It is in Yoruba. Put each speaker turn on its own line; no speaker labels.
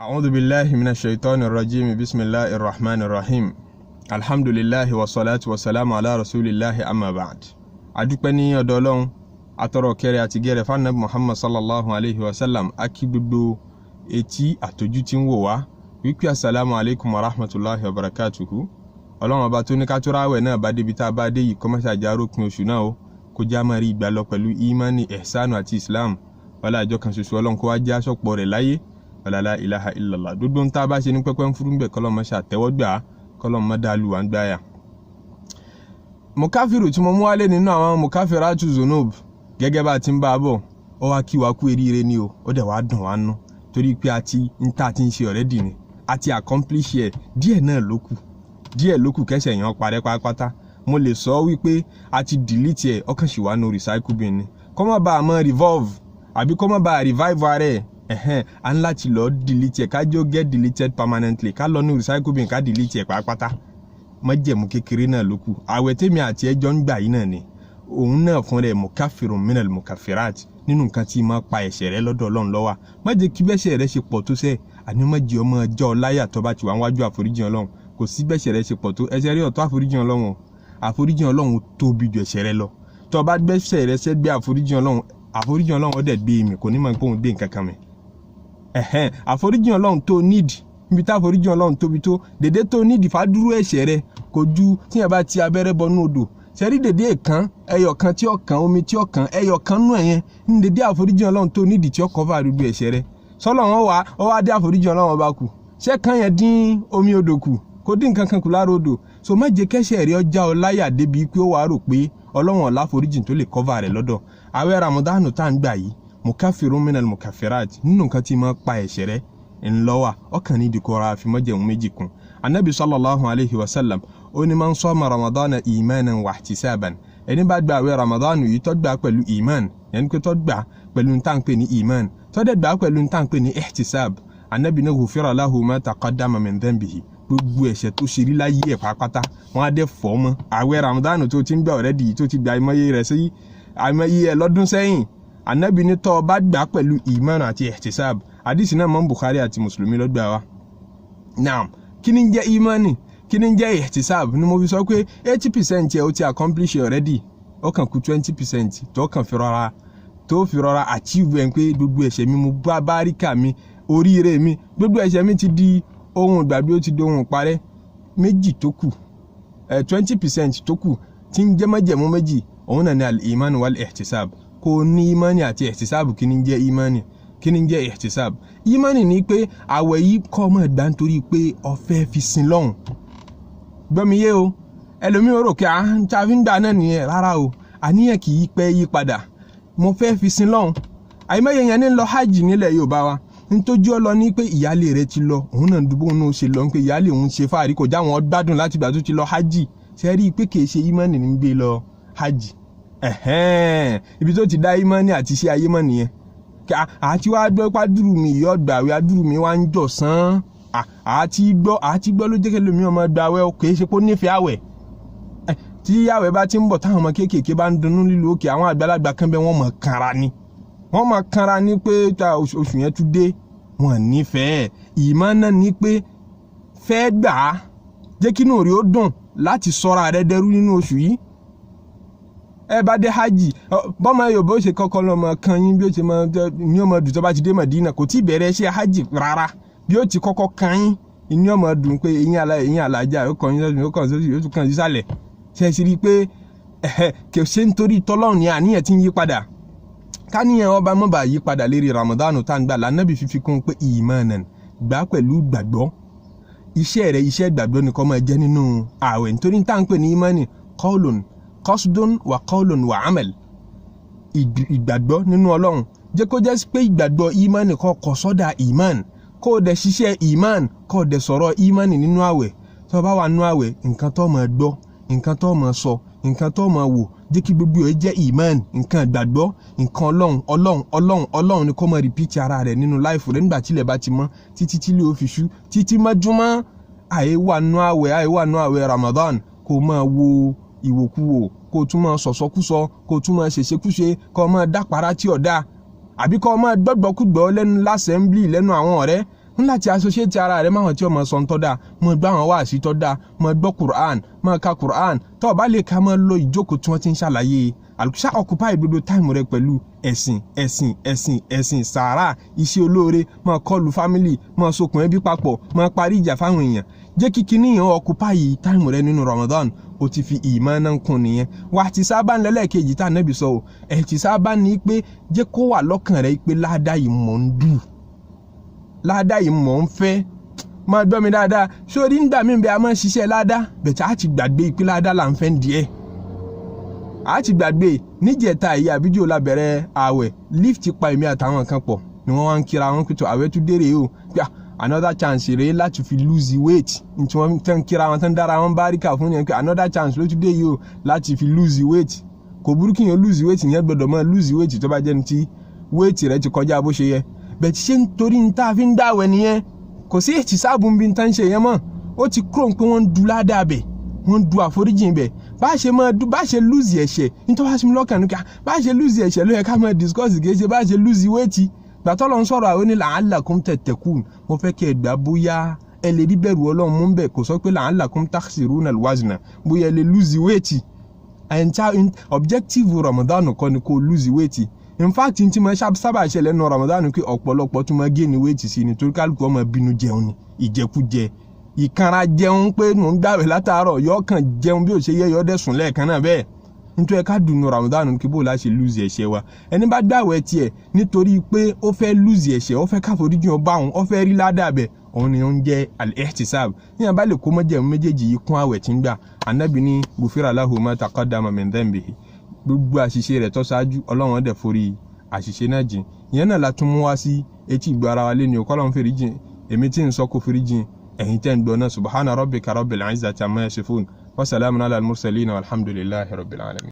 أعوذ بالله من الشيطان الرجيم. بسم الله الرحمن الرحيم. الحمد لله والصلاة والسلام على رسول الله، أما بعد. Adúpẹ́ ní ọ̀dọ̀ Ọlọ́run, atọrọ kẹrẹ àti gẹrẹ fanabi Muhammad sallallahu alayhi wa sallam. Akí gbogbo etí àtọjú tí ń wò wá wípé asalaamu alaykum wa rahmatulahi wa barakatuhu. Ọlọ́run Ọba tó ní ká tó ráwẹ̀ náà bá débi tá a bá dé yìí, kọ́mọ́sá járópin oṣù náà o, kó já máa rí ìgbà lọ pẹ̀lú imani, ihsanu àti Islam. Wàlá àjọ kan ṣoṣo Ọlọ́run, kó wá já sọ̀pọ̀ rẹ̀ láyé. Wàlá ilaha illallah. Gbogbo ń tá a bá ṣe ní pẹ́pẹ́ ń fúrú ń bẹ̀, kọ́lọ́ mọ́ ṣàtẹ́wọ́gbà, kọ́lọ́ mọ́ dàlú wà ń gbáyà. Mukafiru tí mo mú wálé nínú àwọn mukafiratu zunub, gẹ́gẹ́ bá a ti ń bá a bọ̀, ó wá kí wa kú eríire ni o. Ó dẹ̀ wá dùn wá nú torí pé a ti ń tà ti ń ṣe already ni a ti accomplish ẹ̀. Díẹ̀ náà ló kù, díẹ̀ ló kù kẹ́sẹ̀ yẹn parẹ́ pátápátá. Mo lè sọ wípé a ti delete ẹ̀, ọkàn sì wá no recycle bin ni, kó má bàa mọ́ revolve àbí kó má bàa revive ara ẹ̀. Ẹ̀hẹ́n, a ń láti lọ delete ẹ̀, ká jọ get deleted permanently, ká lọ ní recycle bin, ká delete ẹ̀ pátápátá. Májẹ̀mú kékeré náà ló kù. Àwẹ̀ tèmi àti ẹjọ́ ń gbà yìí náà ni òun náà fún rẹ̀ mukafirun minal mukafirat, nínú nǹkan tí máa pa ẹ̀ṣẹ̀ rẹ lọ́dọ̀ Ọlọ́run ló wà. Má jẹ́ kí bẹ́ṣẹ̀ rẹ ṣe pọ̀ tó sẹ́, àní má jẹ́ ọmọ ọjọ́ láyà tó bá ti wà wájú àforíjì Ọlọ́run. Kò sí bẹ́ṣẹ̀ rẹ ṣe pọ̀ tó, ẹ̀ṣẹ̀ rẹ ọ̀tọ̀ àforíjì Ọlọ́run o. Àforíjì Ọlọ́run tóbi ju ẹ̀ṣẹ̀ rẹ lọ. Tó bá gbẹ́ṣẹ̀ rẹ sẹ́gbẹ́ àforíjì Ọlọ́run, àforíjì Ọlọ́run ó dẹ̀ gbé mi, kò ní mọ̀ pé òun gbé nǹkan kan mi. Ẹ̀hẹ́n, àforíjì Ọlọ́run tó nídìí níbi tá àforíjì Ọlọ́run tóbi tó, dèdè tó nídìí fàdúró ẹ̀ṣẹ̀ rẹ kò ju tíyẹn bá ti abẹ́rẹ́ bọnú odò sẹ́rí, dèdè kan ẹyọ kan tí ó kan omi tí ó kan ẹyọ kan nú ẹ̀yẹn ní dèdè àforíjì Ọlọ́run tó nídìí tí ó cover gbogbo ẹ̀ṣẹ̀ rẹ. Sọlọ wọn wá ọ wá dé àforíjì Ọlọ́run ọba kù, ṣé kan yẹn dín omi odò kù? Kò dín nǹkan kan kù lára odò. So má jẹ́ kẹ́ṣẹ̀ rẹ ọjà ọ láyà débi pé ó wàá rò pé Ọlọ́run ọ̀la àforíjì tó lè cover rẹ̀ lọ́dọ̀. Àwẹ̀ Ramadan tá à ń gbà yìí, mukafirun minal mukafirat, nínú nǹkan tí máa pa ẹ̀ṣẹ̀ rẹ ńlọ́wà. Ọkàn ní ìdíkọ̀rọ̀ àfimọ́jẹ̀mú méjì kún. Anabi sallallahu alayhi wa sallam ó ní man sọ́ma Ramadana imanan wa ihtisaban, ẹni bá gba àwẹ̀ Ramadan yìí, tó gbà pẹ̀lú iman, yẹn pé tó gbà pẹ̀lú ntá ń pè ní iman, tó dẹ̀ gbà pẹ̀lú ntá ń pè ní ihtisab, anabi ní ghufira lahu ma taqaddama min dhanbihi, gbogbo ẹ̀ṣẹ̀ tó ṣe rí láyé ẹ̀ pátápátá, wọ́n á dẹ̀ fọ́ mọ́. Àwẹ̀ Ramadan tó ti ń gbà already, tó ti gba àìmọye rẹ̀ sí àìmọye ẹ̀ lọ́dún sẹ́yìn, anabi ní tó bá gbà pẹ̀lú iman àti ihtisab. Àdìsí náà mọ́ Bukhari àti Mùsùlùmí ló gbà wá. Naam, kí ni ń jẹ́ imani? Kí ni ń jẹ́ ihtisab? Ni mo fi sọ pé 80% ẹ̀ ó ti accomplish already, ó kàn kù 20% tó kàn fi rọra tó fi rọra achieve ẹ̀, pé gbogbo ẹ̀ṣẹ̀ mi, mo bá báríkà mi, oríire mi, gbogbo ẹ̀ṣẹ̀ mi ti di ohun ìgbàgbé, ó ti di ohun ìparẹ́. Méjì tó kù, 20% tó kù tí ń jẹ́ májẹ̀mú méjì, òun náà ni al-iman wal ihtisab, kò ní imani àti ihtisab. Kí ni ń jẹ́ imani? Kí ni ń jẹ́ ihtisab? Imani ni pé àwẹ̀ yìí kọ́ ọmọ ìgbà nítorí pé ó fẹ́ fi sin lọ́hùn. Gbọ́mi yé o. Ẹlòmíì rò pé à ń ta fi ń gbà náà nìyẹn. Rárá o, àníyàn kì í pẹ́ yí padà. Mo fẹ́ fi sin lọ́hùn. Àìmọye yẹn ní lọ hajj nílẹ̀ Yorùbá wa, ntójú ọ lọ ní pé ìyáálé rẹ̀ ti lọ, òun náà dúbò, òun náà ṣe lọ pé ìyáálé òun ṣe fáàrí, kò já wọn gbádùn láti ìgbà tó ti lọ hajj. Ṣe rí i pé kì í ṣe imani ní gbé lọ hajj? Ẹ̀hẹ́n, ibi tó ti dá imani àti iṣẹ́ ayé mọ́ nìyẹn. Àti wá gbọ́ pàdúrù mi ìyọ́ gbàwé, adúrú mi wá ń jọ̀sán. Àti gbọ́ ló jẹ́ kí lómi ọmọ gbàwé, kì í ṣe pé ó nífẹ̀ẹ́ àwẹ̀. Tí àwẹ̀ bá ti ń bọ̀, táwọn ọmọ kéékèèké bá ń dunnú lílo òkè, àwọn àgbàlagbà kan bẹ, wọ́n mọ̀ kanra ni, wọ́n mọ̀ kanra ni pé oṣù yẹn tún dé. Wọ́n nífẹ̀ẹ́ ìmọ̀ náà ní pé fẹ́ gbà á, jẹ́ kí inú rí ó dùn láti sọ́ra rẹ dẹrú nínú oṣù yìí. Ẹ bá dé hajj, bọ́mọ Yorùbá ó ṣe kọ́kọ́ lọ́mọ kan yín, bí ó ṣe máa ní ọmọ dùn tó bá ti dé Mọ̀dínà, kò tí ì bẹ̀rẹ̀ ṣe hajj rárá, bí ó ti kọ́kọ́ kan yín, inú ọmọ dùn pé eyín alá eyín alájà ó kàn yín sọ́tún, ó kàn sósì, ó tún kàn sísàlẹ̀. Ṣe é sì rí i pé kò ṣe nítorí tọ́lọ́run ni àníyàn ti ń yí padà? Káníyàn ọba mọ́ bá yí padà lérí Ramadan tá ń gbà lánàbì, fífi kún pé ìmọ̀nà gbà pẹ̀lú gbàgbọ́. Iṣẹ́ rẹ̀, iṣẹ́ gbàgbọ́ ni kó máa jẹ́ nínú ààwẹ̀, nítorí tá à ń pè ní ìmánì, qawlun, qasdun wa qawlun wa amal. Ìgbàgbọ́ nínú Ọlọ́run, jẹ́ kó jẹ́ pé ìgbàgbọ́ ìmánì kó kọ́ sọ́dà ìmán, kó o dẹ̀ ṣiṣẹ́ ìmán, kó o dẹ̀ sọ̀rọ̀ ìmánì nínú ààwẹ̀. Tó o bá wà nínú ààwẹ̀, nǹkan tó máa gbọ́, nǹkan tó máa sọ, nǹkan tó máa wò, jẹ́ kí gbogbo ẹ̀ jẹ́ ìmán, nǹkan ìgbàgbọ́, nǹkan Ọlọ́run, Ọlọ́run, Ọlọ́run, Ọlọ́run ni kó máa repeat ara rẹ̀ nínú life rẹ̀ nígbà tílẹ̀ bá ti mọ́ títí tí ilé ó fi ṣú, títí mọ́júmọ́. Àyè wà nínú ààwẹ̀, àyè wà nínú ààwẹ̀ Ramadan, kó máa wo ìwòkuwò, kó tún máa sọ̀sọ́kúsọ, kó tún máa ṣèṣekúṣe, kó máa dápara tí ò dáa, àbí kó máa gbọ́gbọ́kúgbọ́ lẹ́nu l'assembly, lẹ́nu àwọn ọ̀rẹ́. Ń láti associate ara rẹ máwọn tí o mọ sọ ń tọ́ da, mọ gbọ́ àwọn wáàsí tọ́ da, mọ gbọ́ Quran, mọ ka Quran. Tó o bá lè ka, mọ lọ ìjókòó tí wọ́n ti ń ṣàlàyé àlùkùsà. Occupy gbogbo time rẹ pẹ̀lú ẹ̀sìn, ẹ̀sìn, ẹ̀sìn, ẹ̀sìn, sàárà, iṣẹ́ olóore, mọ call family, mọ sokùn ẹbí papọ̀, mọ parí ìjà fáwọn èèyàn. Jẹ́ kí kinní yẹn occupy time rẹ nínú Ramadan. O ti fi ìmọ̀ náà kún nìyẹn. Wà á ti sábà ń lẹ́lẹ́kejì tá ànábì sọ o. Ẹ̀ ti sábà ní pé jẹ́ kó wà lọ́kàn rẹ pé ládàá yìí mọ̀ ń dù, ládàá yìí mọ̀ ń fẹ́. Máa gbọ́ mi dáadáa. Sórí ń gbà mí bẹ́ẹ̀, a máa ń ṣiṣẹ́ ládàá bẹ̀tẹ̀, á ti gbàgbé ìpín ládàá là ń fẹ́ ń díẹ̀, á ti gbàgbé. Níjẹta yìí àbíjò la bẹ̀rẹ̀ ààwẹ̀, lift pa èmi àtàwọn kan pọ̀ ni wọ́n wá ń kíra wọn pẹ̀tọ́, àwẹ̀ tún dèrè o, another chance rèé láti fi lose weight. Tí wọ́n tán kíra wọn tán dára wọn báríkà fún yẹn pé another chance ló tún dé yìí o láti fi lose weight. Kò burú kí yẹn lose weight, yẹn gbọ́dọ̀ mọ́ lose weight tó bá jẹ́ ní tí weight rẹ̀ ti kọjá bó ṣe yẹ bẹ́ẹ̀. Tí ṣe ń torí ní tá a fi ń dáwẹ̀ nìyẹn. Kò sí ètì sáàbù bí n tán ṣe yẹn mọ́. Ó ti kúrò pé wọ́n ń du ládàá bẹ̀, wọ́n ń du àforíjìn bẹ̀. Bá a ṣe máa du, bá a ṣe lose ẹ̀ṣẹ̀, nítorí wá sí mi lọ́kàn nípa bá a ṣe lose ẹ̀ṣẹ̀ ló yẹ ká máa discuss, kì í ṣe bá a ṣe lose weight. Gbàtọ́ lọ ń sọ̀rọ̀ àwọn ní la'allakum tattaqun, mo fẹ́ kí ẹ gbà bóyá ẹ lè rí bẹ̀rù Ọlọ́run mú bẹ̀. Kò sọ pé la'allakum takhsiruna al-wazna, bóyá ẹ lè lose weight. And objective Ramadan kọ́ ni kó lose weight. In fact, n tí mo sábà ṣẹlẹ̀ nínú Ramadan pé ọ̀pọ̀lọpọ̀ tún máa gain weight sí ni, torí kálukú ọmọ bínú jẹun ni, ìjẹkújẹ, ìkanra jẹun, pé mò ń gbàwẹ̀ látàárọ̀, yọ kàn jẹun bí ó ṣe yẹ, yọ dẹ̀sùn lẹ́ẹ̀kan náà bẹ́ẹ̀. Nítorí ká dùnú Ramadan kí bó la ṣe lose ẹ̀ṣẹ̀ wa. Ẹni bá gbàwẹ̀ tiẹ̀ nítorí pé ó fẹ́ lose ẹ̀ṣẹ̀, ó fẹ́ káforíjì ó bá òun, ó fẹ́ rí ládàbẹ̀, òun ni ó ń jẹ́ al-ihtisab. Níyàn bá lè kó mọ́jẹ̀mú méjèèjì yìí kún àwẹ̀ tí ń gbà, Ànábì ní gufira lahu ma taqaddama min dhanbihi, gbogbo àṣìṣe rẹ̀ tó ṣáájú, Ọlọ́run dẹ̀ forí àṣìṣe náà jìn. Ìyẹn náà la tún mú wá sí etí ìgbọ́ ara wa lé ní o. Kọ́lọ́run fèrè jìn èmi tí ń sọ, kó forí jìn ẹ̀yin tẹ́ ń gbọ́ náà. Subhana rabbika rabbil izzati amma yasifun wa salamun ala al-mursalin walhamdulillahi rabbil alamin.